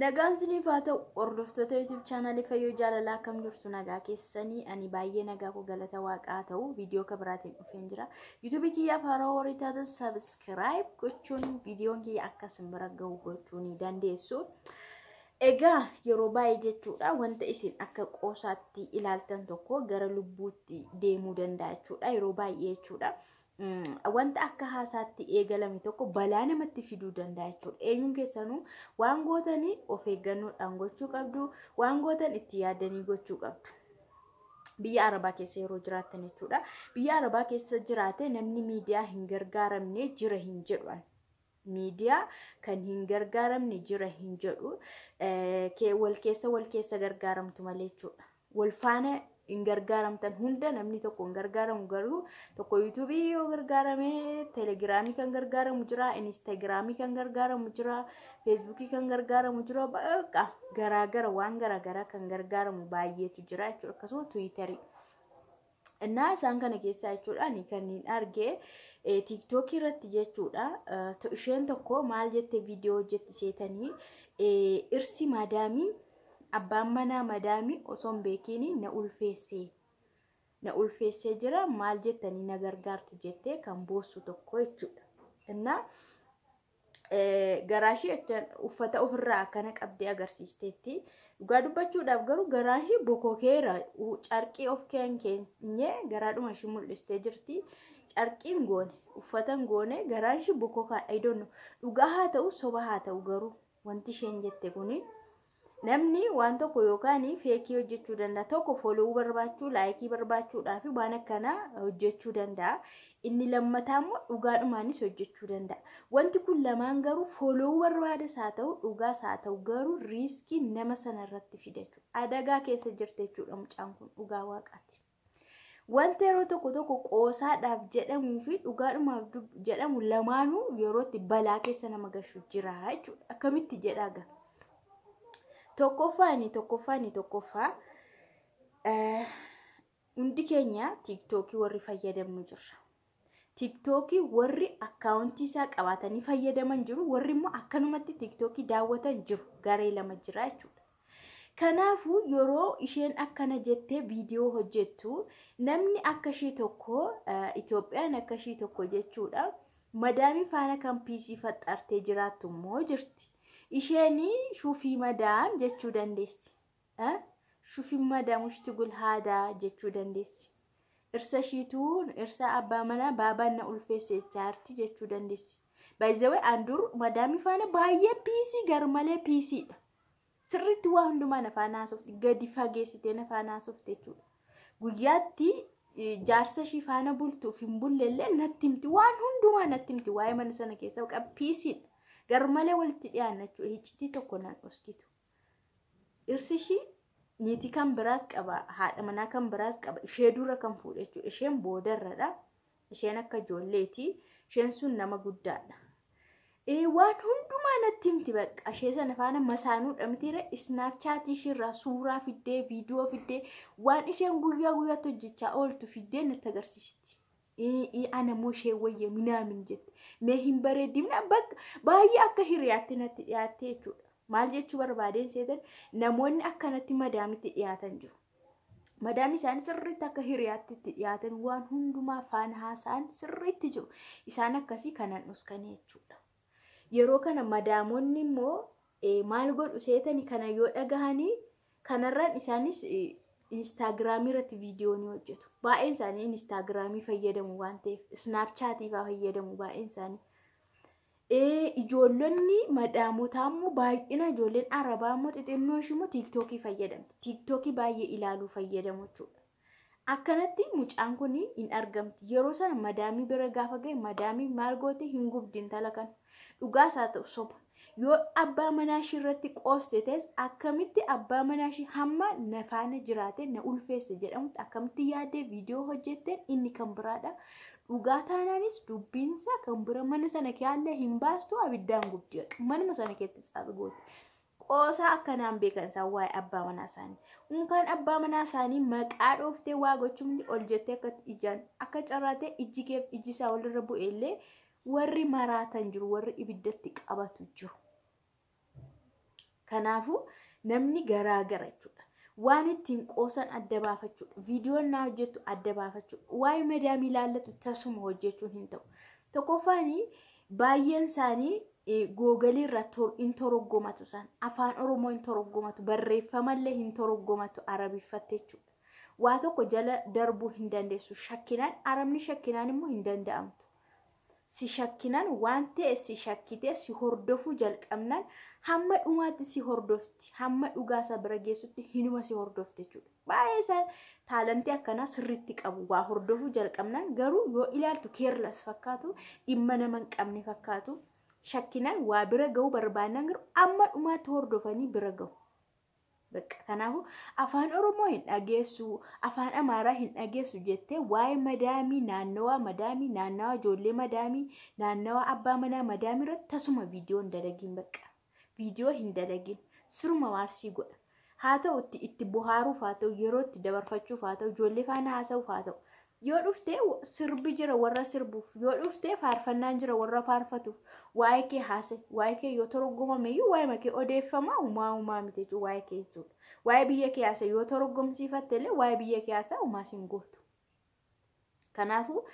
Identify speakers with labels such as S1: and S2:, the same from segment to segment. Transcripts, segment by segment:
S1: Nagaan isiniif haa ta'u, hordoftoota YouTube chaanalii Fayyoo Jaalalaa, akkam jirtu? Nagaa keessanii? Ani baay'ee nagaa koo, galata Waaqaa haa ta'u. Viidiyoo kan biraatiin dhufeen jira. YouTube kiyyaaf haaraa warri taatan subscribe gochuun viidiyoon kiyya akka isin bira gahu gochuu ni dandeessu. Egaa yeroo baay'ee jechuudha, wanta isin akka qoosaatti ilaaltan tokko gara lubbuutti deemuu danda'a jechuudha, yeroo baay'ee jechuudha. Wanta akka haasaatti eegalame tokko balaa namatti fiduu danda'a jechuudha. Eenyuun keessanuu waan gootanii of eeggannoodhaan gochuu qabdu, waan gootan itti yaadanii gochuu qabdu. Biyya Arabaa keessa yeroo jiraattan jechuudha. Biyya Arabaa keessa jiraate namni miidiyaa hin gargaaramne jira hin jedhu. Miidiyaa kan hin gargaaramne jira hin jedhu. Wal keessa wal keessa gargaaramtu malee jechuudha. Wal faana hin gargaaramtan hunda, namni tokko hin gargaaramu, garuu tokko yuutuubii yoo gargaarame, teelegiraamii kan gargaaramu jira, inistaagiraamii kan gargaaramu jira, feesbuukii kan gargaaramu jira, bakka garaagara waan garaagaraa kan gargaaramu baay'eetu jira jechuudha, akkasuma tiwiitarii. Innaa isaan kana keessaa jechuudha ani kan hin arge tiiktookii irratti jechuudha. Isheen tokko maal jette viidiyoo hojjetti seetanii? Irsi maadaamii, abbaan manaa madaamii osoo hin beekiin na ulfeessee, na ulfeessee jira, maal jettanii na gargaartu jettee kan boossu tokko jechuudha. Innaa garaa ishee uffata ofirraa akkana qabdee agarsiisteetti. Dhugaa dubbachuudhaaf garuu garaan ishee bokokeera, carqii of keenye garaadhuma ishee mul'istee jirti. Carqiin goone, uffata goone, garaan ishee bokokaa. I don't know, dhugaa haa ta'u, soba haa ta'u, garuu wanti isheen jette kuni, namni waan tokko yookaan fake hojjechuu danda'a. Tokko follow barbaachuu, like barbaachuudhaa fi waan akkanaa hojjechuu danda'a. Inni lammataa immoo dhugaadhumaanis hojjechuu danda'a. Wanti kun lamaan garuu, follow barbaadas haa ta'u, dhugaas haa ta'u, garuu risk nama sana irratti fida jechuudha. Adagaa keessa jirti jechuudha mucaan kun, dhugaa Waaqaati. Wanta yeroo tokko tokko qoosaadhaaf jedhamuu fi dhugaadhumaaf jedhamu lamaanuu yerootti balaa keessa nama gashu jira jechuudha. Akkamitti jedhaa gaa? Tokkoffaani tokkoffaani tokkoffaa, hundi keenya tiiktookii warri fayyadamnu jirra. Tiiktookii warri akkaawuntii isaa qabaatanii fayyadaman jiru, warri immoo akkanumatti tiiktookii daawwatan jiru, garee lama jira jechuudha. Kanaafuu yeroo isheen akkana jettee viidiyoo hojjettu, namni akka ishee tokko, Itoophiyaan akka ishee tokko jechuudha. Madaamii faana kan peace faxxartee jiraattu immoo jirti. Isheen "شوفي مدام" jechuu dandeessi. "شوفي مدام وش تقول هذا" jechuu dandeessi. Irsa ishiituu, irsa abbaa manaa, baabaan na ulfeesse jechaarti jechuu dandeessi. Baay'izawee andur madaamii faana baay'ee peace, garmalee peaceiidha. Sirriitti waa hundumaa na faana haasofti, gadi fageessitee na faana haasofti jechuudha. Guyyaatti jaarsa ishii faana bultuuf hin bullellee natti himti, waan hundumaa natti himti, waa'ee mana sana keessa peaceiidha. Garmalee walitti dhiyaanna jechuudha, iccitii tokko nan dhoskitu. Irsi ishii niitii kan biraas qaba, haadha manaa kan biraas qaba, ishee dura kan fuudhe jechuudha. Isheen boodarradha. Isheen akka ijoolleeti. Isheen sun nama guddaadha. Waan hundumaa natti himti, bakka ishee sana faana masaanuudha mitiire, isnaapchaatii isheerraa suuraa fiddee, viidiyoo fiddee, waan isheen guyyaa guyyaatti hojjechaa ooltu fiddee natti agarsiisti. Ana immoo ishee wayya minaamin jette, mee hin bareeddimna, bakka baay'ee akka hiriyaatti natti dhiyaatte jechuudha. Maal jechuu barbaadeen seetan? Namoonni akkanatti madaamitti dhiyaatan jiru. Madaamii isaanii sirriitti akka hiriyaatti itti dhiyaatan, waan hundumaa faana haasa'an sirriitti jiru. Isaan akkasii kanan dhoskanii jechuudha. Yeroo kana madaamonni immoo maal godhu seetani? Kana yoo dhagahanii, kanarraan isaanis instaagiraamii irratti viidiyoo ni hojjetu. Baay'een isaanii instaagiraamii fayyadamu waan ta'eef, isnaapchaatii fa'aa fayyadamu baay'een isaanii. Ijoollonni madaamotaa immoo, baay'ina ijoolleen Arabaa immoo, xixinnoo ishii immoo tiiktookii fayyadamti. Tiiktookii baay'ee ilaaluu fayyadamu jechuudha. Akkanatti mucaan kun hin argamti. Yeroo sana madaamii bira gaafa ga'e, madaamii maal goote? Hin gubdi intala kana. Dhugaas haa ta'u soba. Yoo abbaa manaa ishii irratti qooste ta'es, akkamitti abbaa manaa ishii hamma na faana jiraate na ulfeesse jedhamutti akkamitti yaaddee viidiyoo hojjetteen, inni kan biraadha. Dhugaa taanaanis dubbiinsaa kan bira, mana sana keessa hin baastu, abiddaan gubdi. Manuma sana keessatti gooti. Qoosaa akkanaan beekan isaan waa'ee abbaa manaa isaanii. Unkaan abbaa manaa isaanii maqaa dhooftee waa gochuun ol jettee akka ijaan akka carraatee ijji keef ijji isaa walirra bu'e illee, warri maraatan jiru, warri ibiddatti qabatu jiru. Kanaafuu namni garaagara jechuudha. Waan ittiin qoosan adda baafachuudha. Viidiyoon naa hojjettu adda baafachuudha. Waa'ee madaamii ilaallatu tasuma hojjechuun hin ta'u. Tokkoffaan baay'een isaanii googalii irra hin toroggomatu isaan. Afaan Oromoo hin toroggomatu. Barreeffamallee hin toroggomatu arabiffatte jechuudha. Waa tokko jala darbuu hin dandeessu. Shakkinaan arabni shakkinaan immoo hin danda'amtu. Si shakkinaan waan ta'e si shakkitee si hordofuu jalqabnaan hamma dhumaatti si hordofti. Hamma dhugaasaa bira geessutti hinuma si hordofti jechuudha. Baay'ee isaan taalantii akkanaa sirriitti qabu. Waa hordofuu jalqabnaan garuu yoo ilaaltu keerlas fakkaatu, dhimma nama hin qabne fakkaatu. Shakkinaan waa bira ga'uu barbaannaan garuu amma dhumaatti hordofanii bira ga'u. Bakka kanaafuu afaan Oromoo hin dhageessu, afaan Amaaraa hin dhageessu jettee waa'ee madaamii naannawaa madaamii naannawaa ijoollee madaamii naannawaa abbaa manaa madaamii irratti tasuma viidiyoo hin dalagin bakka. Viidiyoo hin dalagin siruma maal sii godha. Haa ta'u itti bohaaruuf haa ta'u yeroo itti dabarfachuuf haa ta'u ijoollee faana haasa'uuf haa ta'u. Yoo dhuftee sirbi jira warra sirbuuf, yoo dhuftee faarfannaan jira warra faarfatuuf, waa'ee kee haasa'e, waa'ee kee yoo toroggomame iyyuu waa'ee kee odeeffama uumaa uumaa miti jechuudha waa'ee kee jechuudha. Waa'ee biyya kee haasa'e yoo toroggomsiifatte illee waa'ee biyya kee haasa'e uumaa siin gootu. Kanaafuu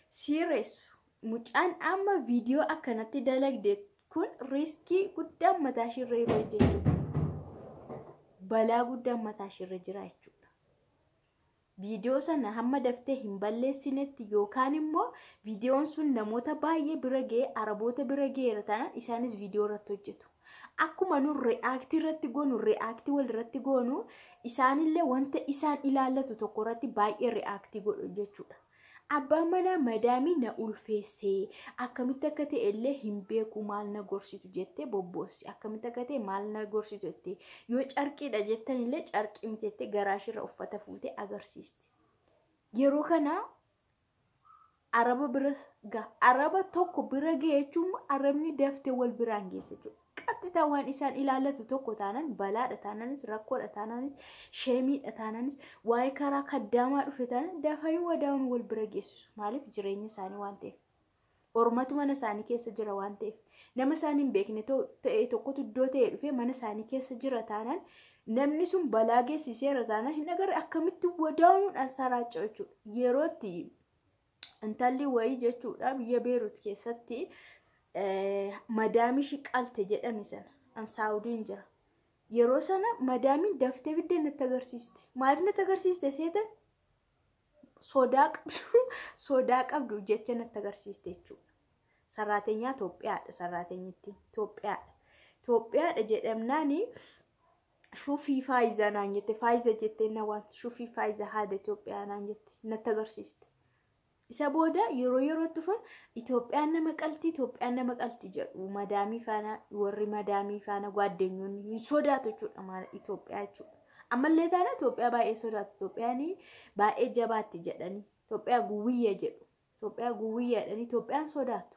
S1: siireessu mucaan amma viidiyoo akkanatti dalagde kun riiskii guddaan mataa ishiirra jira jechuudha. Balaa guddaan mataa ishiirra jira jechuudha. Viidiyoo sana hamma daftee hin balleessinetti yookaan immoo viidiyoon sun namoota baay'ee bira ga'ee araboota bira ga'eera taanaan isaanis viidiyoo irratti hojjetu. Akkuma nu react irratti goonu, react wal irratti goonu, isaanillee wanta isaan ilaallatu tokko irratti baay'ee react godhu jechuudha. Abbaan manaa madaamii na ulfeessee akkamitti akka ta'e illee hin beeku, maal na gorsitu jettee bobboossi. Akkamitti akka ta'e maal na gorsitu jettee yoo carqiidha jettan illee carqii miti jettee garaa isheerra uffata fuutee agarsiisti. Yeroo kana araba bira ga'a. Araba tokko bira ga'e jechuun arabni daftee wal biraan geessa jechuudha. Qaxxitaa waan isaan ilaallatu tokko taanaan balaadha taanaanis, rakkoodha taanaanis, sheemiidha taanaanis, waa'ee karaa kaddaamaa dhufe taanaan dafanii wadaa'uun wal bira geessisu. Maaliif? Jireenya isaanii waan ta'eef. Ormatu mana isaanii keessa jira waan ta'eef. Nama isaan hin beekne ta'e tokkotu iddoo ta'e dhufee mana isaanii keessa jira taanaan, namni sun balaa geessiseera taanaan, hin agarre akkamitti wadaa'uudhaan saraaca'u jechuudha. Yerootti intalli wayii jechuudha biyya Beerut keessatti madaamii ishii qalte jedhame sana an Saawudiin jira. Yeroo sana madaamiin daftee biddeen natti agarsiiste. Maaliif natti agarsiiste seetan? Sodaa qabdu, sodaa qabdu jecha natti agarsiiste jechuudha. Saraatenyaa Itoophiyaadha, saraatenyittiin Itoophiyaadha. Itoophiyaadha jedhamnaani shufii faayiza naan jette, faayiza jettee na waan shufii faayiza haadha Itoophiyaa naan jette natti agarsiiste. Isa booda yeroo yerootti dhufan Itoophiyaan nama qalti, Itoophiyaan nama qalti jedhu madaamii faana, warri madaamii faana gwaaddenyoonni hin sodaatu jechuudha maal Itoophiyaa jechuudha. Ammallee taana Itoophiyaa baay'ee sodaatu. Itoophiyaan baay'ee jabaatti jedhanii, Itoophiyaa guwwiyya jedhu. Itoophiyaa guwwiyya jedhanii Itoophiyaan sodaatu.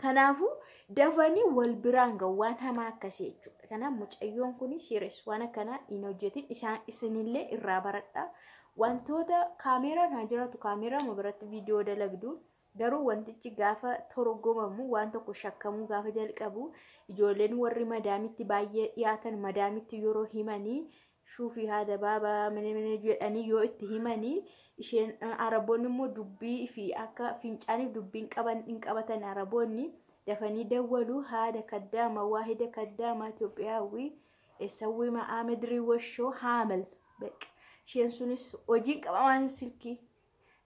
S1: Kanaafuu dafanii wal biraan gahu waan hamaa akkasii jechuudha. Kanaaf mucayyoon kun serious waan akkanaa hin hojjetin, isaan isinillee irraa baradhaa. Wantoota kaameeraan haa jiraatu, kaameeraa biratti viidiyoo dalagdu, garuu wantichi gaafa torgomamu, waan tokko shakkamuu gaafa jalqabu, ijoolleen warri madaamitti baay'ee dhiyaatan madaamitti yeroo himanii shuufii haada baabaa mana mana jedhanii yoo itti himanii, isheen araboonni immoo dubbii fi akka fincaaniif dubbiin qaban hin qabatan. Araboonni dafanii dawwalu, haada kaddaama waahida kaddaama Itoophiyaawii eessawwii ma'aa washoo haamal beqa. Isheen sunis hojiin qabamaan silkii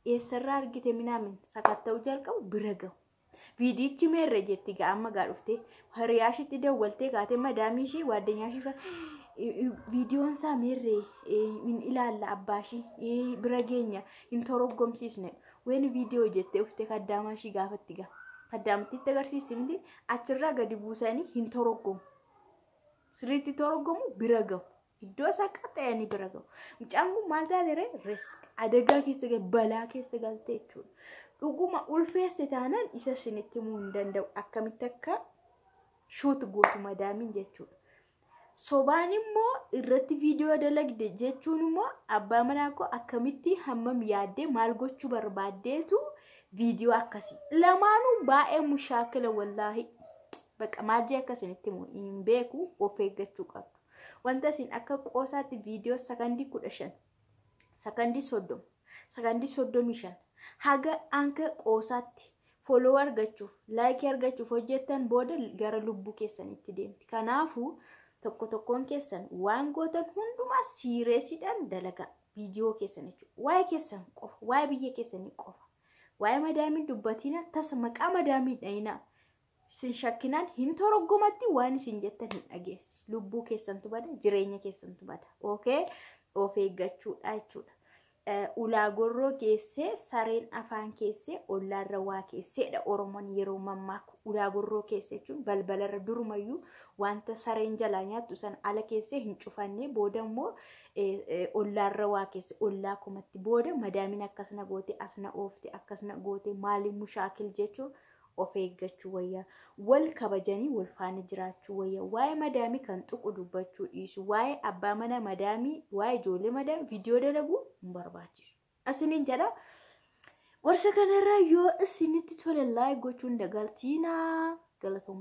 S1: eessarraa argite minaamin sakatta'uu jalqabu, bira gahu. Viidiyichi meerre jetti gaa amma gaa dhuftee hiriyaa ishiitti dawwaltee kaatee madaamii ishii waaddanyaa ishii viidiyoon isaa meerre hin ilaalla, abbaa ishii bira geenya hin toroggomsiisne ween viidiyoo jettee uftee kaddaamaa ishii gaafatti gaa. Kaddaamtitti agarsiisti miti, achirraa gadi buusanii hin toroggomu. Sirriitti toroggomu, bira gahu. Iddoo isaa qaxxayanii bira gahu. Mucaan kun maal taate ree? Risk adagaa keessa balaa keessa galte jechuudha. Dhuguma ulfeesse taanaan isa isinitti himuu hin danda'u. Akkamitti akka shoot gootu madaamiin jechuudha. Sobaan immoo irratti viidiyoo dalagde jechuun immoo abbaa manaa koo akkamitti hammam yaaddee maal gochuu barbaaddeetu viidiyoo akkasii. Lamaanuu baay'ee mushaakila wallaahi. Bakka maal jee akka isinitti himu hin beeku of eeggachuu qabdu. Wanta isin akka qoosaatti viidiyoo sakandii 15, sakandii 30, sakandii 35 haga anka qoosaatti follow argachuuf, laayikii argachuuf hojjettan booda gara lubbuu keessanitti deemti. Kanaafuu tokko tokkoon keessan waan gootan hundumaa siireesiidhaan dalagaa viidiyoo keessan jechuudha. Waa'ee keessan qofa, waa'ee biyya keessanii qofa. Waa'ee madaamii dubbatina tasa maqaa madaamii dhayinaa. Isin shakkinaan hin toroggomatti waan isin jettan hin dhageessi. Lubbuu keessantu bada, jireenya keessantu bada. Okay? Of eeggachuudha jechuudha. Ulaa gorroo keessee sareen afaan keessee ollaarra waa keesseedha Oromoon yeroo mammaaku. Ulaa gorroo keessee jechuun balbalarra durumayyuu wanta sareen jalaa nyaattu sana ala keessee hin cufanne booda immoo ollaarra waa keesse ollaa komatti booda madaamiin akkasna goote asna oofte akkasna goote maaliin mushaakil jechuun of eeggachuu wayya. Wal kabajanii wal faana jiraachuu wayya. Waa'ee madaamii kan tuqu dubbachuu dhiisu. Waa'ee abbaa mana madaamii, waa'ee ijoollee madaamii viidiyoo dalaguu hin barbaachisu. Isiniin jedha. Gorsa kanarraa yoo isinitti tole laayik gochuun dagatinaa. Galatooma.